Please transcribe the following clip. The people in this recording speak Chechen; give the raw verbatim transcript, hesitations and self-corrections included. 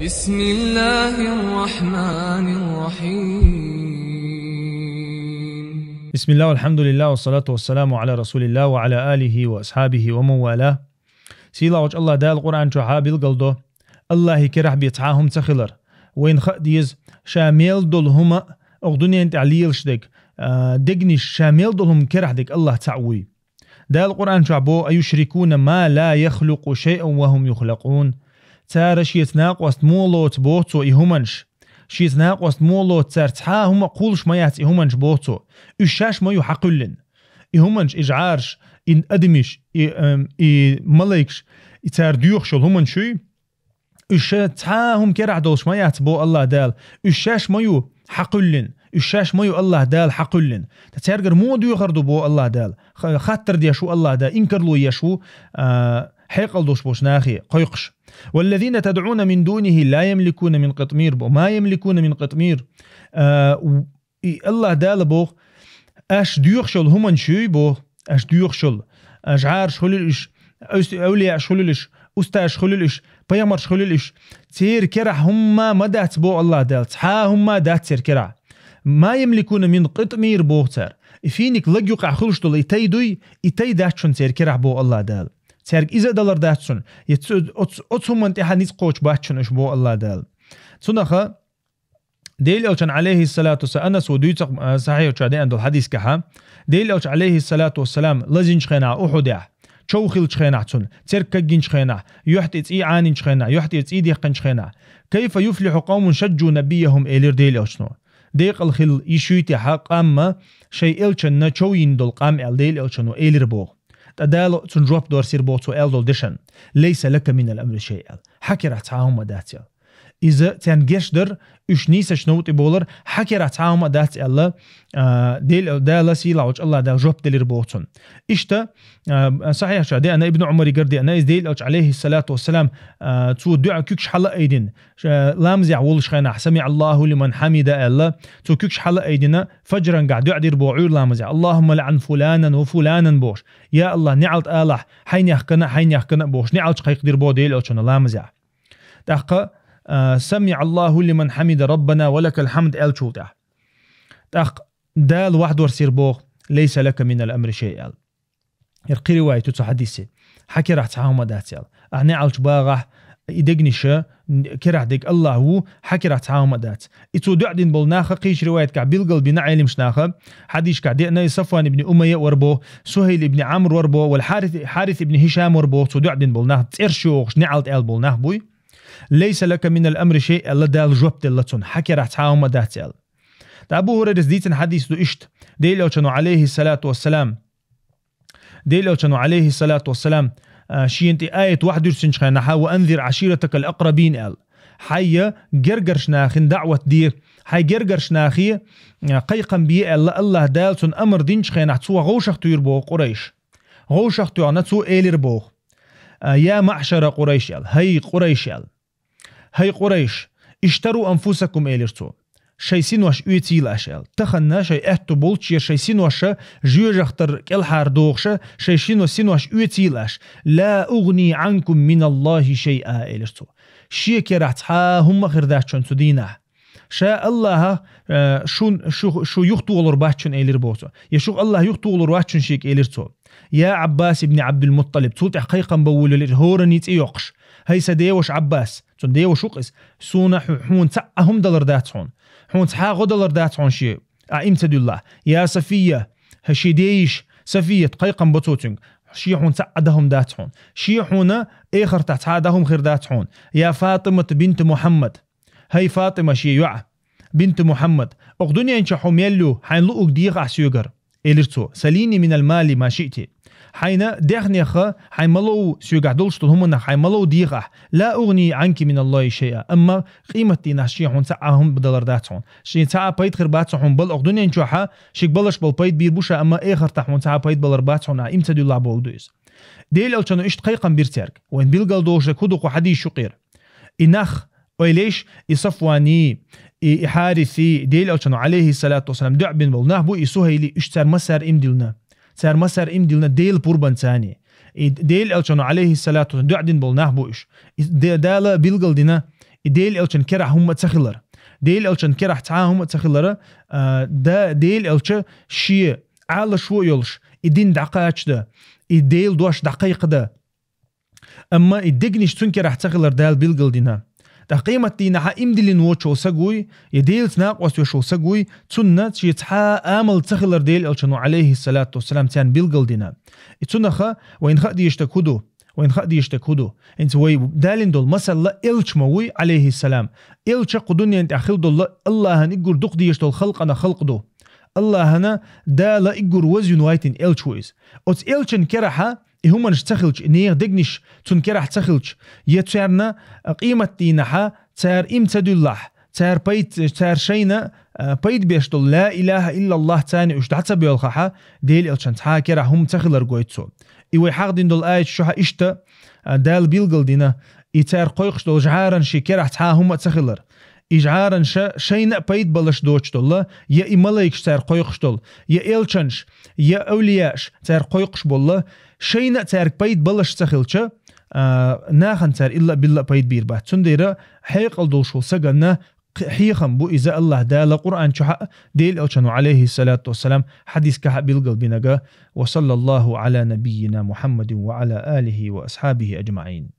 بسم الله الرحمن الرحيم. بسم الله والحمد لله والصلاة والسلام على رسول الله وعلى آله وأصحابه ومن والاه. Сийлахьчу Аллах Дала Къуръан чохь билгалдо, Аллахье керахь бен цхьа а хӀума ца хилар. Вайна хаа деза, ша мел долу хӀума, оха дуьнен тӀехь лелаш дерг, а, дегнаш, ша мел долу хӀума керахь дерг Аллах цхьаъ вуй. Дала Къуръан чохь бо: «أيشركون ما لا يخلق شيئا وهم يخلقون». Цара шеца накъост муха лоцу боху цо и хӀуманаш. Шеца накъост муха лоцу цара, цхьа а хӀума кхуллуш ма яц и хӀуманаш боху цо. Уьш шаьш ма ю хьакхуьллина. И хӀуманаш, и жӀараш, и адамаш, и, эм, и малайкаш, и цара доьхуш йолу хӀуманаш юй. Уьш ша цхьа а хӀума керахь долуш ма яц бо Аллах Дала. Уьш шаьш ма ю хьакхуьллина. Уьш шаьш ма ю Аллах Дала хьакхуьллина. Ткъа цаьргара муха доьхур ду бо Аллах Дала? Ха-, хаттар деш ву Аллах Дала, инкарло еш ву, а, хьекъал долуш болчу нахе кхойкхуш. «والذين تدعون من دونه لا يملكون من قطمير» бо, «ما يملكون من قطمير». А, у-, и Аллах Дала боху, аш доьхуш йолу хӀуманаш юй боху, аш доьхуш йолу, а, жӀараш хуьлийла уьш, эвс-, эвлияаш хуьлийла уьш, устазаш хуьлийла уьш, пайхамарш хуьлийла уьш, церан керахь хӀумма ма дац боху Аллах Дала, цхьа а хӀумма дац церан керахь. «ما يملكون من قطمير» боху цара. И финик лаг юкъахь хуьлуш долу и тай дуй, и тай дац шуна церан керахь боху Аллах Дала. Цаьрга иза а далар дац шуна, я цу-, оцу, оцу хӀуманна тӀехь ницкъ кхочуш бац шуна уьш боху Аллах Дала. Цунаха Делан Элчан, алейхиссалату вассалам, Анаса дуьйцу, а, сахьихь чохь деана долу хьадисехь, Делан Элча, алейхиссалату вассалам, лазинчу хенахь Ухьудехь, чов хиллачу хенахь цунна, церг кагйинчу хенахь, юьхь тӀе цӀий Ӏанинчу хенахь, юьхь тӀера цӀий дехкинчу хенахь, «كيف يفلح قوم شجوا نبيهم», элира Делан Элчано. Декъала хила йиш юй те хьан къам, шайн элчанна чов йина долу къам аьлла Делан Элчано элира боху. Ткъа Дала цунна жоп дорсира боху цо аьлла долу дешан: «ليس لك من الأمر شيء», аьлла. Хьан керахь цхьа а хӀума дац аьлла. Иза царна гечдар, уьш нийсачу новкъа тӀе болар, хьан керахь цхьа а хӀума дац аьлла, а, Дел-, Дала, сийлахь волчу Аллах Дала жоп делира боху цунна. Иштта, а, сахьихь чохь деана, Ибн Ӏумаригара деана, иза Делан Элча, алейхиссалату вассалам, а, цо дуьа куьгаш хьала а айдина, ша-, ламазехь волуш хенахь, «سمع الله لمن حمده» аьлла, цо куьгаш хьала а айдина, фаджрангахь дуьа дира боху Ӏуьйра ламазехь: «اللهم العن فلانا وفلانا» бохуш. «Я Аллах, неӀалт алахь, хьайнех кана, хьайнех кана» бохуш, неӀалт кхайкхадира боху Делан Элчано ламазехь. ТӀаккха, а, «سمع الله لمن حمده، ربنا ولك الحمد» аьллачул тӀаьхьа. ТӀаккха Дала вахьдорсийра боху: «ليس لك من الأمر شيء» аьлла. ХӀара кхин ривайт ю цу хьадисе. Хьан керахь цхьа а хӀума дац аьлла. Ахь неӀалт багӀахь, и дегнаш, керахь дерг Аллах ву, хьан керахь цхьа а хӀума дац. И цо дуьа дина болу нах кхечу ривайткахь билгал бина Ӏелимаш наха, хьадисашкахь деана, и Сафван ибн Умайя вара боху, Сухайл ибн Ӏамр вара боху, вал Хьарис, Хьарис ибн Хишам вара боху, цо дуьа дина болу нах, цӀерш йогӀуш неӀалт аьлла болу нах буй. «ليس لك من الأمر شيء» аьлла, Дала жоп делла цунна, хьан керахь цхьа а хӀума дац аьлла. ТӀаккха Абу Хурайрас дийцина хьадис ду иштта, Делан Элчано, алейхиссалату вассалам, Делан Элчано, алейхиссалату вассалам, а, шена тӀе аят вахьдуьрсинчу хенахь: «وأنذر عشيرتك الأقربين» аьлла. Хьайн гергарчу нахана даӀват де, хьайн гергарчу нахе, а, кхайкхам бе аьлла, Аллах Дала цунна амар динчу хенахь, цо вовшах туьйра боху Къурайш. Вовшах тоьхна, цо элира боху: «يا معشر قريش» аьлла, хӀай Къурайш аьлла. «هيا قريش، اشتروا أنفسكم» элира цо. «Шайн синош оьцийла аша» аьлла. Тахана шайн аьтту болчу шайн синош жоьжахатар кӀелхьара дохуш, шайн сино-, синош оьцийла аша. «لا أغني عنكم من الله شيئا» элира цо. Шен керахь цхьа а хӀумма хир дац шуна цу дийнахь. Ша Аллаха, э, шун, шу, шу юхатохалур бац шуна элира боху цо. Я шух Аллах юхатохалур вац шуна шега элира цо. «يا عباس بن عبد المطلب», цул тӀаьхьа кхайкхам бан вуьйлура хӀоранний цӀе йоккхуш. «ХӀай сан деваш Ӏаббас», цуьнан деваш ву-кх иза, «суна хьу-, хьуна цхьа а хӀума далар дац хьуна. Хьуна цхьа а гӀо далар дац хьуна шен, ахь иман ца дуьллахь. يا صفية», хӀай шен дейиш, Сафият, кхайкхам бо цо цуьнга, шен хьуна цхьа а дӀа хӀума дац хьуна. Шен хьуна эхартахь цхьа а дӀа хӀума хир дац хьуна. «يا فاطمة بنت محمد», хӀай ФатӀима шен йоӀ, «بنت محمد», оха дуьнен чохь хьо мел ю, хьайна луъург деха ахь соьгара, элира цо. «سليني من المال ما شئت». Хьайна дехнех, хьайн ма лов, соьгахь долуш долу хӀуманах хьайн ма лов деха ахь. «لا أغني عنك من الله شيئا». Амма къематдийнахь шен хьуна цхьа а хӀума далар дац хьуна. Шен цхьа а пайда хир бац хьуна, бала оха дуьнен чохь, шега балаш болу пайда бийр бу ша, амма эхартахь хьуна цхьа а пайда балар бац хьуна, ахь иман ца дуьллахь бохург ду иза. Делан Элчано иштта кхайкхам бира цаьрга. Вайн билгал долуш дерг хӀун ду кху хьадисаш юкъера? И нах, ойла еш, и Сафвани, и, и Хьариси, Делан Элчано, алейхиссалату вассалам, дуьа бина болу нах бу, и Сухайли, уьш цара массара иман диллина. Цара массара иман диллина Делан пурбанца. И Делан Элчано, алейхиссалату вассалам, дуьа дина болу нах бу уьш. И Де-, Дала билгал дина, И Делан элчан керахь хӀумма а ца хилар. Делан элчан керахь цхьа а хӀумма а ца хилар, а, да, Делан элча шен Ӏалашо а йолуш, и дин дӀакхачадан, и Делан дош дӀакхайкхадан. Амма и дегнаш цун керахь ца хилар Дала билгалдина. ТӀаккха къематдийнахьа иман диллина воцуш волу саг вуй, я Делаца накъост веш волу саг вуй, цунна шен цхьа а амал ца хилар Делан элчано, алейхиссалату вассалам, царна билгалдина. И цунах вайна хаа дезаш дерг хӀун ду? Вайна хаа дезаш дерг хӀун ду? ХӀинца вай далийна долу масал элча ма вуй, алейхиссалам. Элча кху дуьнен тӀехь хилла долу Аллахьан уггар дукха дезаш долу халкъана халкъ ду. Аллахьана Дала уггар вазвина вайтина элча ву иза. Оцу элчан керахь и хӀуманаш ца хилча, и нехан дегнаш цун керахь ца хилча, я царна, а, къематдийнахьа цара иман ца дуьллахь, цара пайд-, цара шайна, а, пайда беш долу ла илаха иллаллах царна уьш дӀа ца боьлхахьа, Делан элчан цхьа а керахь хӀумма ца хилар гойту цо. И вай хьахдина долу аят чохь иштта, а, Дала билгалдина, и цара кхойкхуш долу жӀаран шен керахь цхьа а хӀумма а ца хилар. И жӀаран ша шайна а пайда балаш доцуш долла, я и малайкаш цара кхойкхуш долу, я элчанаш, я авлияаш цара кхойкхуш болла, шайна а цаьрга пайда балаш ца хилча, а, нахана цара илла а билла а пайда бийр бац. Цундела хьекъал долуш волу саганна кх-, хьехам бу иза Аллахь Дала Къуръан чохь а, Делан элчано, алейхиссалату вассалам, хьадискахь а билгалбинарг. Ва саллаллаху ала набийина Мухаммадин ва ала алихи ва асхьабихи аджмаин.